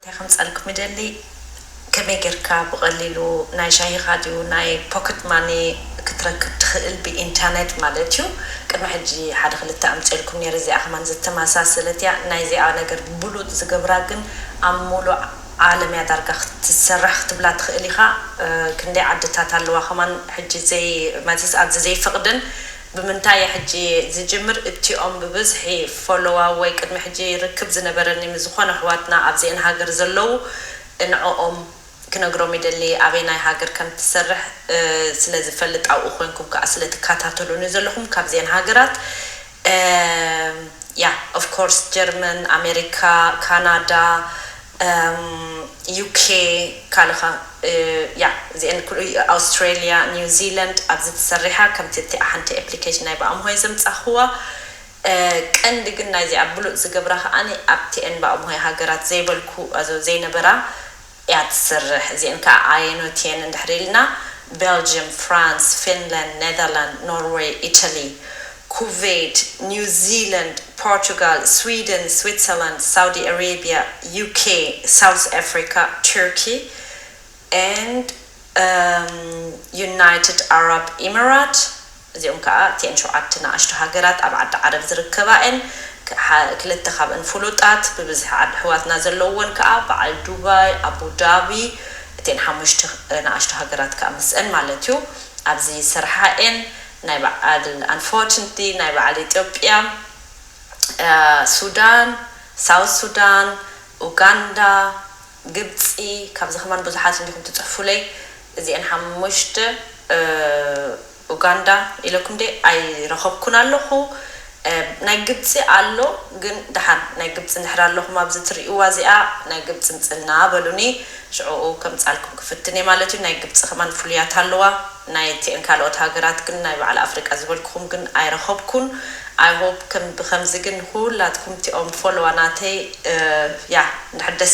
እንታይ ከምፀልኩም ይደሊ? ከመይ ጌርካ ብቐሊሉ ናይ ሻሂኻ ድዩ ናይ ፖክት ማኒ ክትረክብ ትኽእል ብኢንተርኔት ማለት እዩ። ቅድሚ ሕጂ ሓደ ክልተ ኣምፅኤልኩም ነይረ፣ እዚኣ ከማን ዝተመሳሰለት እያ። ናይዚኣ ነገር ብሉፅ ዝገብራ ግን ኣብ ሙሉእ ዓለም እያ ዳርጋ ክትሰርሕ ክትብላ ትኽእል ኢኻ። ክንደይ ዓድታት ኣለዋ ከማን ሕጂ ዘይ ማለትስ ኣብዚ ዘይፈቕደን ብምንታይ እየ ሕጂ ዝጅምር? እቲኦም ብብዝሒ ፎሎዋ ወይ ቅድሚ ሕጂ ርክብ ዝነበረኒ ምስ ዝኾነ ኣሕዋትና ኣብዚአን ሃገር ዘለዉ ንዕኦም ክነግሮም ይደሊ ኣበይናይ ሃገር ከም ትሰርሕ ስለ ዝፈልጥ ኣብኡ ኮይንኩም ከዓ ስለ ትከታተሉኒ ዘለኹም ካብዚአን ሃገራት ያ of course ጀርመን ኣሜሪካ ካናዳ ዩኬ ካልኻ ያ እዚአን ኣውስትራሊያ ኒው ዚላንድ ኣብዚ ትሰሪሓ ከምቲ እቲኣ ሓንቲ application ናይ ብኣምሆይ ዘምፃኽዋ ቀንዲ ግን ናይዚኣ ብሉፅ ዝገብራ ከዓኒ ኣብቲአን ብኣምሆይ ሃገራት ዘይበልኩ ዘይነበራ እያ ትሰርሕ እዚአን ከዓ ኣየኖት እየን እንድሕር ኢልና Belgium France Finland Netherlands Norway Italy Kuwait New Zealand Portugal Sweden Switzerland Saudi Arabia UK South Africa Turkey and um, United Arab Emirates እዚኦም ከዓ እቲአን ሸውዓተ ንኣሽቱ ሃገራት ኣብ ዓዲ ዓረብ ዝርከባ እየን። ክልተ ካብአን ፍሉጣት ብብዝሒ ዓዲ ኣሕዋትና ዘለውወን ከዓ በዓል ዱባይ፣ ኣቡ ዳቢ እቲአን ሓሙሽተ ንኣሽቱ ሃገራት ከዓ ምስአን ማለት እዩ። ኣብዚ ዝሰርሓ እየን ናይ በዓል unfortunately ናይ በዓል ኢትዮጵያ፣ ሱዳን፣ ሳውት ሱዳን፣ ኡጋንዳ፣ ግብፂ ካብዚ ከማን ብዙሓት እንዲኹም ትፅሕፉለይ እዚአን ሓሙሽተ ኡጋንዳ ኢለኩም ደ ኣይረኸብኩን ኣለኹ። ናይ ግብፂ ኣሎ ግን ደሓን ናይ ግብፂ እንድሕር ኣለኹም ኣብዚ ትርእይዋ እዚኣ ናይ ግብፂ ምፅልና በሉኒ ሽዕኡ ከምፃልኩም ክፍትን እየ ማለት እዩ። ናይ ግብፂ ከማን ፍሉያት ኣለዋ። ናይ እቲአን ካልኦት ሃገራት ግን ናይ በዓል ኣፍሪቃ ዝበልኩኹም ግን ኣይረኸብኩን። I hope ከም ብከምዚ ግን ንኩላትኩም እቲኦም ፎሎዋ ናተይ ያ እንድሕር ደስ